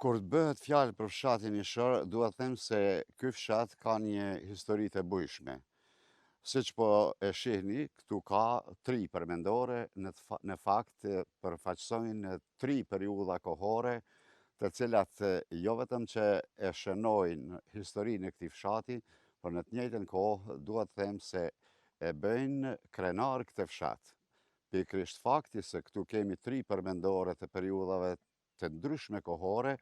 Kur të bëhet fjalë për fshatin Nishor, dua të them se ky fshat ka një histori të bujshme. Siç po e shihni, këtu ka tri përmendore, në, në fakt përfaqësojnë tri periudha kohore, të cilat jo vetëm që e shënojnë historinë e këtij fshati, por në të njëjtën kohë dua të them se e bëjnë krenar këtë fshat. Pikërisht fakti se këtu kemi tri përmendore të periudhave të ndryshme kohore,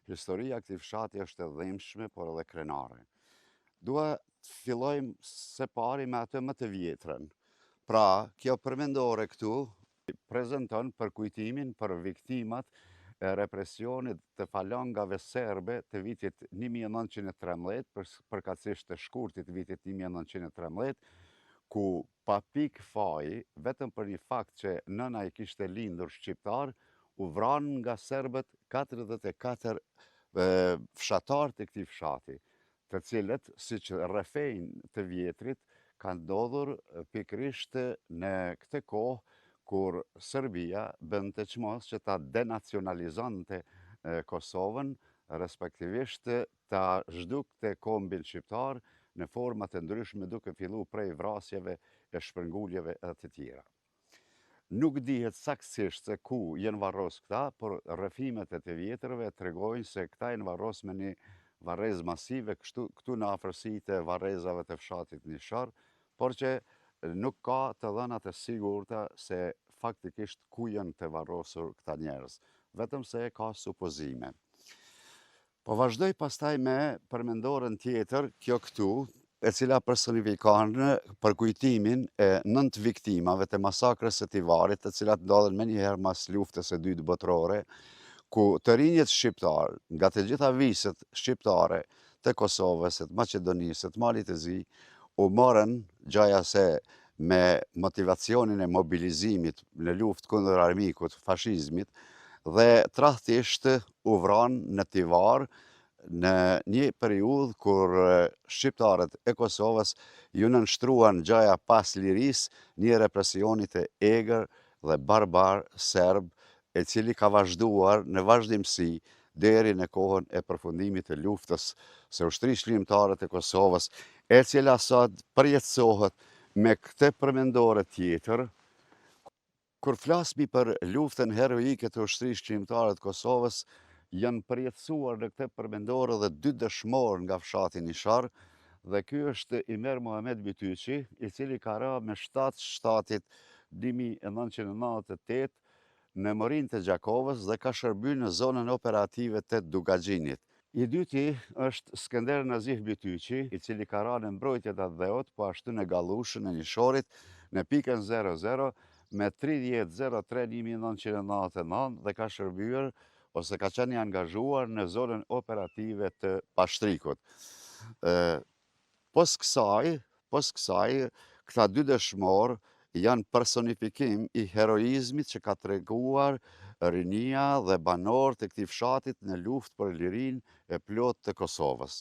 historia e këtij fshati është e dhimbshme, por edhe krenare. Dua të fillojmë së pari me atë më të vjetrën. Pra, kjo përmendore këtu prezenton përkujtimin për viktimat e represionit të falangave serbe të vitit 1913, përkatësisht të shkurtit vitit 1913, ku pa pikë faji, vetëm për një fakt që nëna i kishte lindur shqiptar, u vranë nga serbët 44 fshatarë të këtij fshati, të cilët, siç rrëfejnë të vjetrit, kanë ndodhur pikërisht në këtë kohë kur Serbia bënte çmos që ta denacionalizonte Kosovën, respektivisht ta zhdukte kombin shqiptar në forma të ndryshme duke fillu prej vrasjeve e shpërnguljeve e të tjera. Nuk dihet saktësisht se ku janë varros këta, por rrëfimet e të vjetërve tregojnë se këta janë varros me një varrezë masive kështu, këtu në afërsi të varrezave të fshatit Nishor, por që nuk ka të dhëna të sigurta se faktikisht ku janë të varrosur këta njerëz, vetëm se ka supozime. Po vazhdoj pastaj me përmendoren tjetër, kjo këtu, e cila personifikon përkujtimin e nëntë viktimave të masakrës së Tivarit, të cilat ndodhën menjëherë mas luftës së dytë botërore, ku të rinjët shqiptarë, nga të gjitha viset shqiptare të Kosovës, të Maqedonisë, të Malit të Zi, u morën gjoja se me motivacionin e mobilizimit në luftë kundër armikut, fashizmit, dhe tradhtisht u vranë në Tivar në një periudhë kur shqiptarët e Kosovës iu nënshtruan gjoja pas lirisë një represioni të egër dhe barbar serb e cili ka vazhduar në vazhdimësi deri në kohën e përfundimit të luftës së Ushtrisë Çlirimtare të Kosovës, e cila sot përjetësohet me këtë përmendore tjetër. Kur flasmi për luftën heroike të Ushtrisë Çlirimtare të Kosovës, janë përjetësuar në këtë përmendore dhe dy dëshmorë nga fshati Nishor, dhe ky është Imer Muhamed Bytyqi, i cili ka ra me 7 shtatit 1998 në Morinë të Gjakovës dhe ka shërby në zonën operative të Dukagjinit. I dyti është Skënder Nazif Bytyqi, i cili ka ra në mbrojtje të atdheut, po ashtu në Gallushën e Nishorit, në pikën 00, me 30.03.1999 dhe ka shërbyer ose ka qenë i angazhuar në zonën operative të Pashtrikut. Pos kësaj, pos kësaj, këta dy dëshmorë janë personifikim i heroizmit që ka treguar rinia dhe banorët e këtij fshatit në luftë për lirinë e plotë të Kosovës.